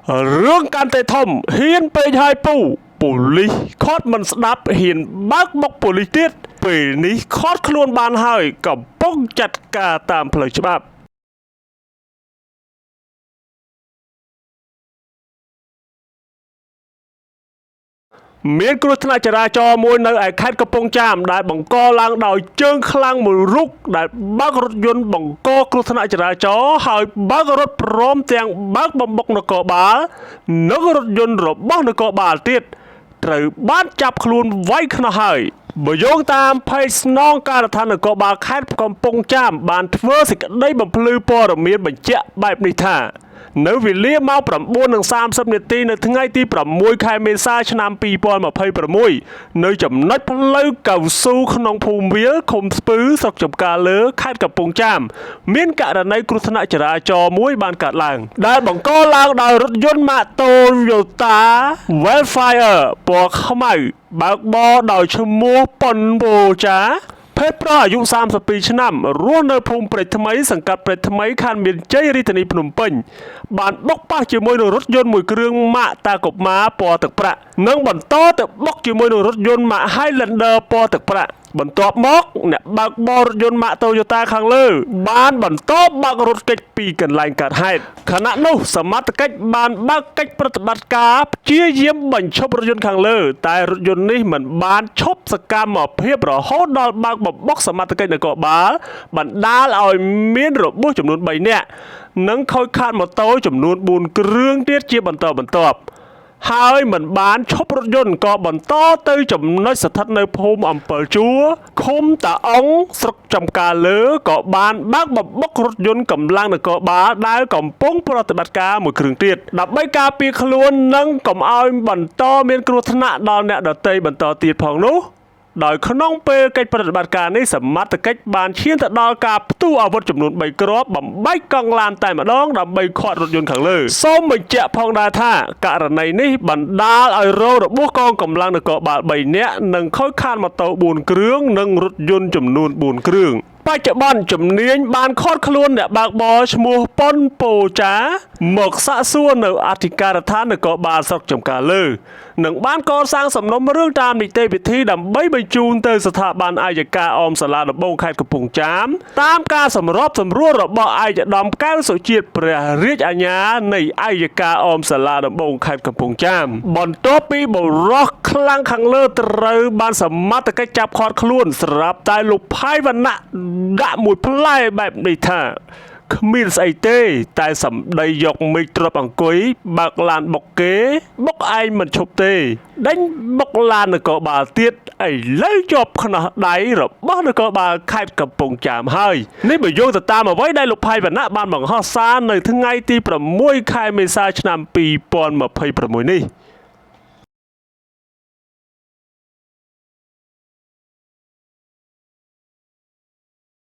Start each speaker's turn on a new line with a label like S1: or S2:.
S1: រឿងកាន់តែធំហ៊ានពេកហើយពូប៉ូលីសខត់មិនស្ដាប់ហ៊ានបើកបុកប៉ូលីសទៀតពេលនេះខត់ខ្លួនបានហើយកំពុងចាត់ការតាមផ្លូវច្បាប់ មានគ្រោះថ្នាក់ចរាចរណ៍មួយនៅឯខេត្តកំពង់ចាមដែលបង្កឡើងដោយជើងខ្លាំងមួយរូបដែលបើករថយន្តបង្កគ្រោះថ្នាក់ចរាចរណ៍ហើយបើករថព្រមទាំងបើកបំបុកនគរបាលនិងរថយន្តរបស់នគរបាលទៀតត្រូវបានចាប់ខ្លួនវាយខ្នោះហើយបើយោងតាមផេកស្នងការដ្ឋាននគរបាលខេត្តកំពង់ចាមបានធ្វើសេចក្តីបំភ្លឺព័ត៌មានបញ្ជាក់បែបនេះថា នៅវេលាម៉ោង9:30នាទីនៅថ្ងៃទី6ខែមេសាឆ្នាំ2026នៅចំណុចផ្លូវកៅស៊ូក្នុងភូមិវាលឃុំស្ពឺស្រុកចំការលើខេត្តកំពង់ចាមមានករណីគ្រោះថ្នាក់ចរាចរណ៍មួយបានកើតឡើងដែលបង្កឡើងដោយរថយន្តម៉ាក Toyota Wellfire ពណ៌ខ្មៅបើកបរដោយឈ្មោះប៉ុនបូចា ភេទប្រុសអាយុ32ឆ្នាំរស់នៅភូមិព្រែកថ្មីសង្កាត់ព្រែកថ្មីខណ្ឌមានជ័យរាជធានីភ្នំពេញបានបុកប៉ះជាមួយនឹងរថយន្តមួយគ្រឿងម៉ាកតាកុមាពណ៌ទឹកប្រាក់និងបន្តទៅបុកជាមួយនឹងរថយន្តម៉ាក Highlander ពណ៌ទឹកប្រាក់បន្ទាប់មកអ្នកបើកបររថយន្តម៉ាក Toyota ខាងលើ បានបន្តបើករថគេចពីកន្លែងកើតហេតុខណៈនោះសមត្ថកិច្ចបានបើកកិច្ចប្រតិបត្តិការព្យាយាមបញ្ឈប់រថយន្តខាងលើ តែរថយន្តនេះមិនបានឈប់សកម្មភាពរហូតដល់បើកបបុកសមត្ថកិច្ចនគរបាលបណ្ដាលឲ្យមានរបួសចំនួន3នាក់និងខូចខាតម៉ូតូចំនួន4គ្រឿងទៀតជាបន្តបន្ទាប់ ហើយមិនបានឈប់រថយន្តក៏បន្តទៅចំណុចស្ថិតនៅភូមិអំពិលជួរឃុំតាអងស្រុកចំការលើក៏បានបើកបបុករថយន្តកម្លាំងនគរបាលដែលកំពុងប្រតិបត្តិការមួយគ្រឿងទៀតដើម្បីការពារខ្លួននិងកុំឲ្យបន្តមានគ្រោះថ្នាក់ដល់អ្នកដទៃបន្តទៀតផងនោះ ដោយក្នុងពេលកិច្ចប្រតិបត្តិការនេះសមត្ថកិច្ចបានឈានទៅដល់ការផ្ទុះអាវុធចំនួន3គ្រាប់បំបែកកង់ឡានតែម្ដងដើម្បីឃាត់រថយន្តខាងលើសូមបញ្ជាក់ផងដែរថាករណីនេះបណ្ដាលឲ្យរងរបួសកងកម្លាំងនគរបាល3នាក់និងខូចខាតម៉ូតូ4គ្រឿងនិងរថយន្តចំនួន4គ្រឿងបច្ចុប្បន្នជំនាញបានឃាត់ខ្លួនអ្នកបើកបរឈ្មោះប៉ុនពោចាមកសាកសួរនៅអធិការដ្ឋាននគរបាលស្រុកចំការលើនិងបានកសាងសំណុំរឿងតាមនីតិវិធីដើម្បីបញ្ជូនទៅស្ថាប័នអយ្យការអមសាលាដំបងខេត្តកំពង់ចាមតាមការសម្របសម្រួលរបស់ឯកឧត្តមកែវសុជាតិព្រះរាជអាជ្ញានៃអយ្យការអមសាលាដំបងខេត្តកំពង់ចាមបន្ទាប់ពីបុរសខ្លាំងខាងលើត្រូវបានសមត្ថកិច្ចចាប់ឃាត់ខ្លួនស្រាប់តែលោកផាយវណ្ណៈដាក់មួយផ្លែបែបនេះថា គ្មានស្អីទេ តែសម្ដីយកមេឃទ្របអង្គុយបើកឡានបុកគេ បុកឯងមិនឈប់ទេដេញបុកឡាននគរបាលទៀតឥឡូវជាប់ខ្នោះដៃរបស់នគរបាលខេត្តកំពង់ចាមហើយនេះបើយោងទៅតាមអ្វីដែលលោកផៃវណ្ណៈបានបង្ហោះសារនៅថ្ងៃទី6ខែមេសាឆ្នាំ2026នេះ។